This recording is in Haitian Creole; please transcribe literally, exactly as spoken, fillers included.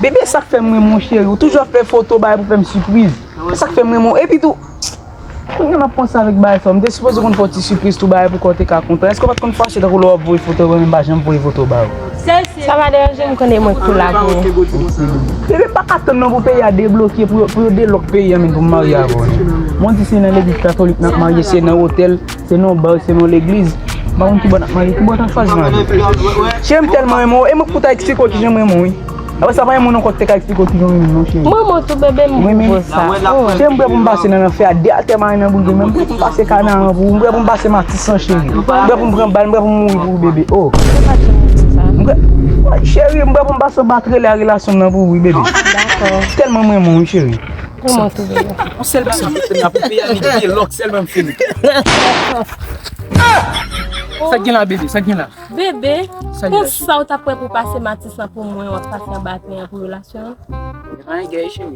Bebe, sa k fè m renmen w, cheri. Ou toujou ap fè foto, bagay pou fè m sipriz. Se sa k fè m renmen w. Epi tou, kounye a m ap panse avèk bagay sa, m te sipoze konn fè w ti sipriz tou, bagay pou kò w te ka kontan. Èske w pa t konn fache tankou lè w ap voye foto, mwen menm m pa janm voye foto ba ou? Sa pa deranje m, konnen mwen k tou la pou ou. Bebe, m pa ka tann non pou peyi a debloke, pou yo, pou yo delòk peyi a menm pou m marye avè w non. Mwen di se nan legliz katolik n ap marye, se nan otèl, se nan ba, se nan legliz. M pa konn ki bò n ap marye, ki bò n ap chwazi marye. Cheri, m tèlman renmen w, e mwen k pou ta eksplike w kijan m renmen w wi. Apre sa, pa gen moun ankò ki te ka eksplike w kijan w renmen m non, cheri. Mwen, mwen tou, bebe, m pou sa. Cheri, m prè pou m pase nan lanfè a, de atè mare nan boul de men, m prè pou m pase Kanaran pou ou, m prè pou m pase Matisan, cheri. M prè pou m pran bal, m prè pou m mouri pou ou, bebe. Oh. M prè, cheri, m prè pou m pase anba trelè a relasyon m nan pou ou, wi, bebe. Tèlman m renmen w, wi, cheri. Mwen tou, bebe. Yon sèl bagay m fè la pou peyi a, li gen lòk sèlman m fini. Sa k gen la, bebe? Sa k gen la? Bebe, konsa w t ap prè pou pase Matisan pou mwen, w ap pase anba tren an pou relasyon an? Gen anyen gèy, cheri.